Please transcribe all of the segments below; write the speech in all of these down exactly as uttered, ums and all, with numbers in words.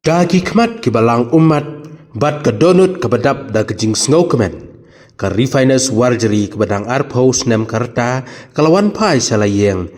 Da ki khmat kiba lang ummat bad ka dohnud kaba dap da ka jingsngewkmen, ka Refiners Warjri kaba dang arphew snem ka rta ka la wan phai sha la ïing,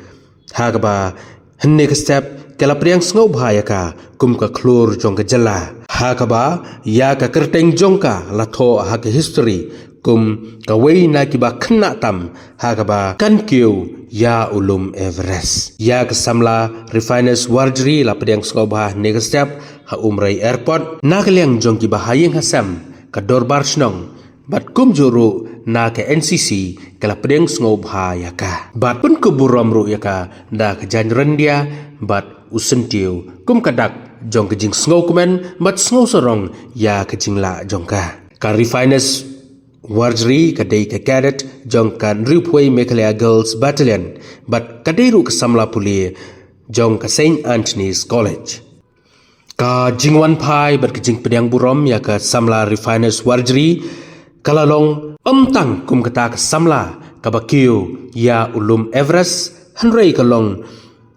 ha kaba hynne ka step ka la pdiang sngewbha ïa ka kum ka khlur jong ka jylla, ha kaba ïa ka kyrteng jong ka la thoh ha ka history kum kawei na kiba khynnah tam ha kaba kan kiew ïa u lum Everest. Ïa ka samla Refiners Warjri la pdiang sngewbha hynne ka step ha Umroi Airport na ka liang jong kiba ha ïing ha sem, ka dorbar shnong bad kumjuh ruh na ka N C C ka la pdiang sngewbha ïa ka. Bad pynkup burom ruh ïa ka da ka jaiñ ryndia bad u syntiew kum ka dak jong ka jingsngewkmen bad sngewsarong ïa ka jinglah jong ka. Ka Refiners Warjri ka dei ka cadet jong ka hynriewphew Meghalaya Girls Battalion bad ka dei ruh ka samla pule jong ka Saint Anthony's College. Ka jingwan phai bad ka jingpdiang burom ïa ka samla Refiners Warjri ka la long ym tang kum kata ka samla kaba kiew ïa u lum Everest, hynrei ka long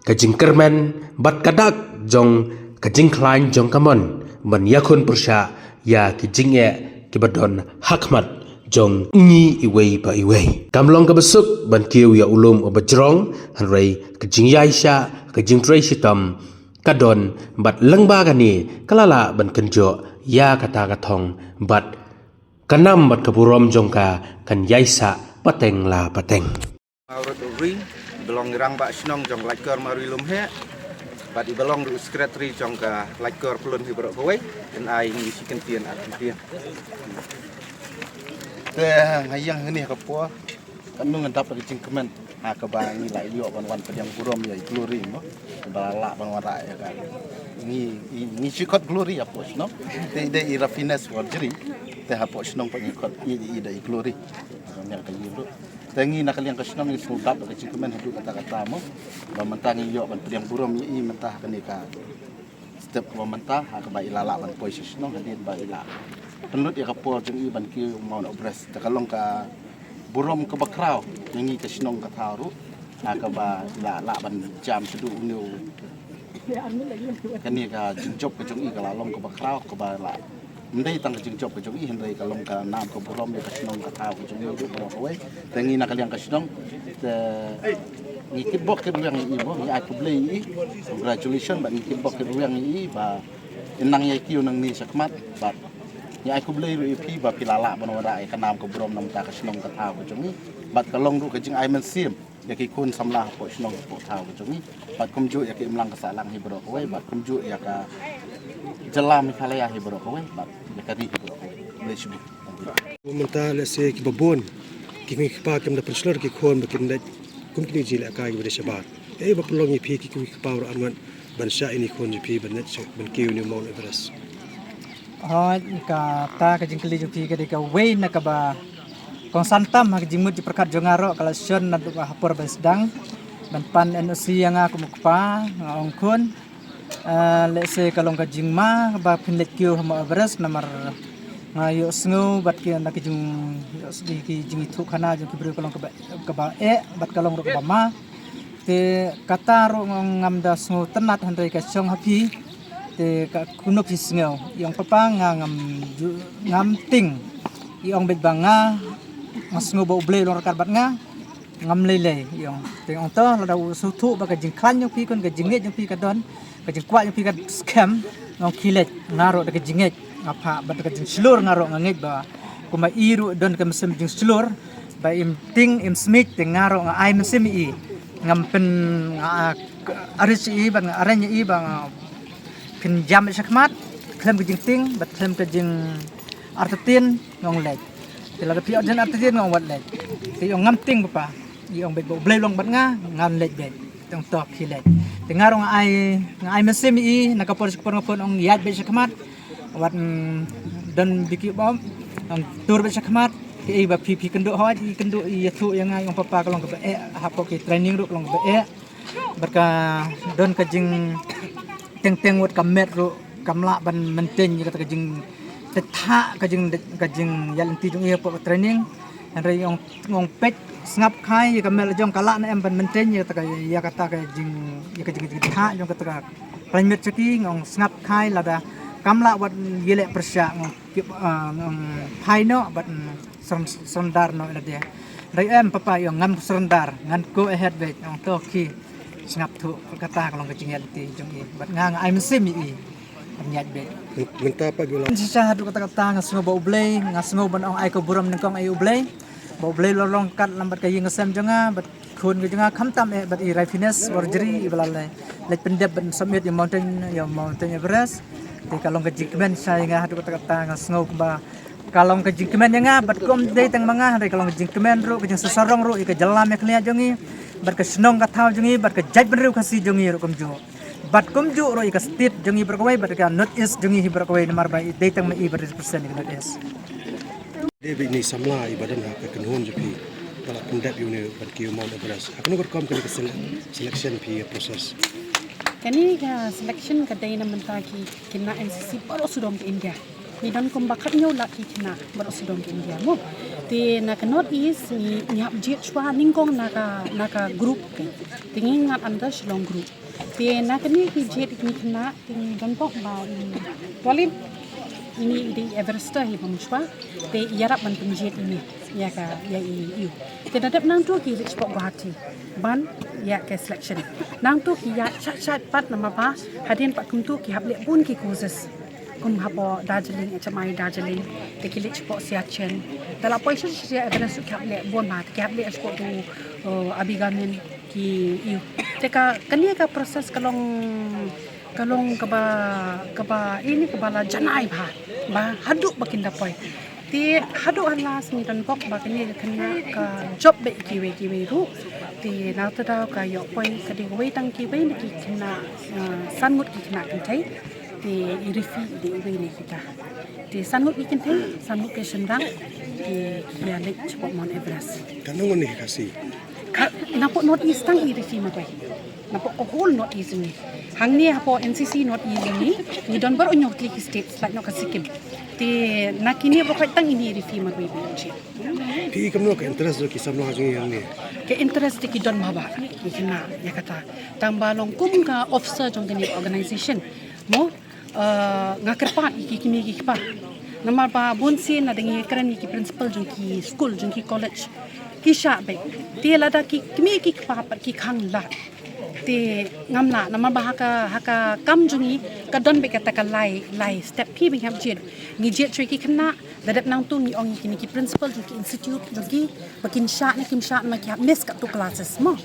ka jingkyrmen bad ka dak jong ka jingkhlaiñ jong ka mon ban ïakhun pyrshah ïa ki jingeh kiba don ha khmat jong ngi iwei pa iwei. Kam long kaba suk ban kiew ïa u lum uba jrong, hynrei ka jingïaishah, ka jingtrei shitom ka don, bad lyngba kane ka la lah ban kynjoh ïa kata ka thong bad ka nam bad ka burom jong ka kan ïaisah pateng la pateng. Maurut Uri, i ba long i rangbah shnong jong Laitkor Mawri Lumheh bad i ba long ruh u secretary jong ka Laitkor Pyllun hi baroh kawei, yn ai ngi shi kyntien ar kyntien. Te nga ïeng hangne ha ka por, katno ngan dap da ka jingkmen ha kaba ngi la ïoh ban wan pdiang burom ïa i Glory mo, ba la lah ban wanrah ïa ka. Ngi, ngi, ngi shu khot Glory hapoh shnong. Te i dei i Refiners Warjri, te hapoh shnong pat ngi khot i, i dei i Glory. Ïa ka ïing ruh. Te ngi na ka liang ka shnong ngi sngewdap da ka jingkmen haduh katta katta mo, ba mynta ngi ïoh ban pdiang burom ïa i mynta ha kane ka step ba mynta ha kaba i la lah ban poi sha shnong hadien ba i la pynlut ïa ka por jong i ban kiew Mount Everest. Te ka long ka burom kaba khraw ïa ngi ka shnong ka thaw ruh ha kaba i la lah ban jam shaduh une u, kane ka jingjop ka jong i ka la long kaba khraw kaba la ym dei tang ka jingjop ka jong i, hynrei ka long ka nam ka burom ïa ka shnong ka thaw ka jong i ruh baroh kawei. Te ngi na ka liang ka shnong, te ngi kitbok kitrwiang ïa i mo, ngi ai khublei ïa i. Congratulations, bad ngi kitbok kitrwiang ïa i ba in nang ïai kiew nangne shakhmat, bad ngi ai khublei ruh ïa phi ba phi la lah ban wanrah ïa ka nam ka burom na ka bynta ka shnong ka thaw ka jong i. Bad ka long ruh ka jingai mynsiem ïa ki khun samla hapoh shnong hapoh thaw ka jong i, bad kumjuh ïa ki imlang ka sahlang hi baroh kawei, bad kumjuh ïa ka jylla Meghalaya hi baroh kawei, bad ïa ka ri hi baroh kawei. Khublei shibun. Mynta lehse kiba bun ki kmie ki kpa kim da pynshlur ki khun ba kin leit kum kine ki jingïalehkai kiba dei shabar. Kaei ba pynlong ïa phi ki kmie ki kpa baroh arngut ban shah ïa ki khun jong phi ban leit sha, ban kiew ïa u Mount Everest? Hooid, kata ka jingkylli jong phi ka dei kawei na kaba kongsan tam ha ka jingmut jingpyrkhat jong nga ruh, ka la shon naduh ha por ba sdang ban pan N O C ïa nga kum u kpa. Nga ong khun, ah, lehse ka long ka jingma ba phin leit kiew ha Mount Everest, namar nga ïohsngew bad ki na ki jing, ïoh sdie ki jingithuh khana jong ki briew ka long kaba, kaba eh bad ka long ruh kaba ma. Te kata ruh nga ong ngam da sngewtynnat, hynrei ka shong ha phi. Te ka kumno phi sngew? I ong papa, nga ngam ju, ngam tieng. I ong beit ba nga, nga sngew ba U Blei u long ryngkat bad nga. Ngam lei lei, i ong. Te ong to, lada u sngewthuh ba ka jingkhlaiñ jong phi, khun ka jingngeit jong phi ka don, ka jingkwah jong phi ka skhem, nga ong khie leit, nga ruh da ka jingngeit nga phah, bad da ka jingshlur nga ruh nga ngeit ba kumba i ruh don ka mynsiem jingshlur ba im tieng im smit, te nga ruh nga ai mynsiem ïa i. Ngam pyn, nga arrange ïa i, bad nga arrange ïa i ba nga pynjam shakhmat khlem ka jingtieng bad khlem ka jingartatien, nga ong leit. Te lada phi ot jan artatien, nga ong wat leit. Te i ong ngam tieng papa. I ong beit ba U Blei u long bad nga, ngan leit beit. Te ong to khie leit. Te nga ruh nga ai, nga ai mynsiem ïa i, na ka por sha ka por nga phone ong ïaid beit shakhmat. Wat, mm, don biki bom, ong tur beit shakhmat. Te i ba phi, phi kynduh hooid, i kynduh, i ïathuh ïa nga, i ong papa ka long kaba eh, hapoh ki training ruh ka long kaba eh. Bad ka don ka jingteng teng wat ka met ruh kam lah ban maintain ïa kata ka jingthaw ka jing, ka jingïaid lynti jong i hapoh ka training. Hynrei ong, ong peit sngap khai ïa ka met la jong ka lah ne em ban maintain ïa kata ka, ïa kata ka jing, ïa ka jing, jingthaw jong kata ka khlaiñ met jong ki, ong sngap khai lada Kam lah wat ïaleh pyrshah, ngong kip, ah, ngong phai noh bad, mm, surren-, surrender noh ïa lade. Hynrei em papa ïa ngam surrender, ngan go ahead bad ngong to ki sngap thuh kata ka long ka jingïaid lynti jong i bad nga nga ai mynsiem ïa i ban ïaid bad. Mynta pat ïa la. Shisha haduh katta katta nga sngew ba U Blei, nga sngew ban ong ai ka burom nyngkong ïa U Blei. Ba U Blei la long kat lem bad ka ïing ka sem jong nga bad khun ka jong nga khamtam eh bad i Raifines Warjri i ba la leh leit pyndep ban submit ïa mountain, ïa Mountain Everest. Te ka long ka jingkmen sha ïa nga haduh katta katta nga sngew kumba ka long ka jingkmen ïa nga bad kum dei tang ma nga hynrei ka long ka jingkmen ruh ka jingsarong ruh ïa ka jylla Meghalaya jong ngi bad ka shnong ka thaw jong ngi bad ka jaitbynriew Khasi jong ngi ruh kumjuh. Bad kumjuh ruh ïa ka state jong ngi baroh kawei bad ka North East jong ngi hi baroh kawei namar ba i dei tang ma i ba represent ïa ka North East. Dei bad ine i samla i ba don ha ka kynhun jong phi ba la pyndep ïa une ban kiew Mount Everest. Ha kano ka rukom kane ka sele-, selection phi ïa process? Kane ka selection ka dei na bynta ki khynnah N C C baroh sawdong ka India. Ngi don kumba khathynñiew lak ki khynnah baroh sawdong ka India mo. Te na ka North East ngi, ngi hap jied shuwa nyngkong na ka, na ka group. Te ngi ngat under Shillong group. Te na kane ki jied ki khynnah te ngi don bok ba i Twalib ine i dei Everester hi bym shuwa. Te i ïarap ban pynjied ine ïa ka ïa i ïu. Te da dep nangtu ki reach bok Guwahati ban ïa ka selection. Nangtu ki ïa chat chat pat namar ba hadien pat kumtu ki hap leh bun ki courses. Kum hapoh Darjeeling, H M I Darjeeling, te ki leit shapoh Siachen. Te la poi sha sha Everest ki hap leh bun ba, te ki hap leh shapoh tu, uh, Abigamin ki ïu. Te ka, kane ka process ka long, ka long kaba, kaba, ine kaba la janai bha, ba haduh ba kin da poi. Te haduh ha last ngi don bok ba kane ka khynnah ka jop beit kiwei kiwei ruh. Te na kata daw ka ïoh poi ka dei kawei tang kiwei na ki khynnah, uh, san ngut ki khynnah kynthei. Te i referee i dei iwei na kita. Te san ngut ki kynthei, san ngut ki shynrang, te ki ïa leit shapoh Mount Everest. Katno ngut ne ki Khasi? Ka, napoh North East tang i referee marwei. Napoh ka whole North East ngi. Hangne hapoh N C C North East ngi, ngi don baroh hynñiew tylli ki state, lait noh ka Sikkim. Te na kine baroh kawei tang ine i referee marwei beit. Phi i kumno ka interest jong ki samla jong ngi hangne? Ka interest te ki don bha bha, ki khynnah ïa kata. Tang ba long kum ka officer jong kane ka organization. Mo, eh, nga kyrpad ïa ki kmie ki kpa. Namar ba bun sien lada ngi kren ïa ki principal jong ki skul jong ki college ki shah beit. Te lada ki kmie ki kpa pat ki khang lad. Te ngam lah namar ba ha ka, ha ka kam jong ngi ka don beit kata ka lai, lai step phi ba ngi hap jied. Ngi jied shuwa ki khynnah, da dep nangtu ngi ong ïa kine ki principal jong ki institute jong ki ba kin shah ne kim shah ma ki hap miss katto classes mo.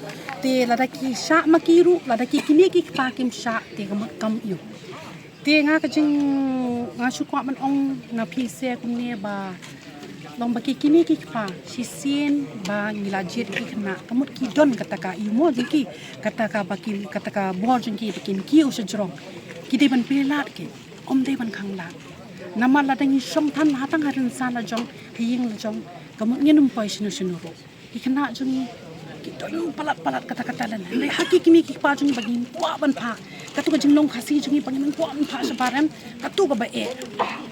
Te lada ki shah ma ki ruh, lada ki kmie ki kpa kim shah te ka mut kam ïoh. Te nga ka jing, nga shu kwah ban ong na phi se kumne ba long ba ki kmie ki kpa shisien ba ngi la jied ki khynnah ka mut ki don kata ka ïoh mo jong ki, kata ka ba ki, kata ka bor jong ki ba kin kiew sha jrong. Ki dei ban plie lad ki, ym dei ban khang lad. Namar lada ngi shong than ha tang ha rynsan la jong, ha ïing la jong, ka mut ngin ym poi shano shano ruh. Ki khynnah jong ngi ki don palat palat kata kata lane. Hynrei ha ki kmie ki kpa jong ngi ba ngim kwah ban phah. Katu ka jinglong Khasi jong ngi ba ngim kwah ban phah shabar em. Katu kaba eh.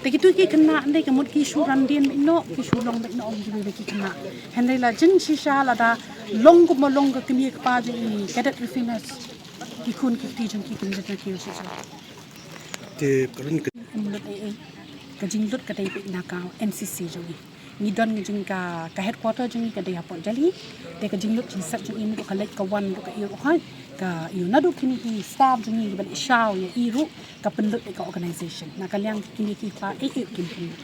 Te kitu ki khynnah hynrei ka mut ki shu ran dien beit noh, ki shu long beit noh ong kiwei ki khynnah. Hynrei la jin shisha lada long kumba long ka kmie kpa jong ngi Cadet Rafinas. Ki khun ki kti jong ki kin jot na ki shisha. Te ka lut ei ei. Ka jinglut ka dei beit na ka N C C jong ngi. Ngi don ngi jong ka, ka headquarter jong ngi ka dei hapoh Delhi. Te ka jinglut jingset jong ngi ruh ka leit ka wan ruh ka ïoh ruh ka ïoh naduh kine ki staff jong ngi ban ïashaw ïa i ruh ka pynlut ïa ka organization. Na ka liang kine ki pa ei ei kin pynlut.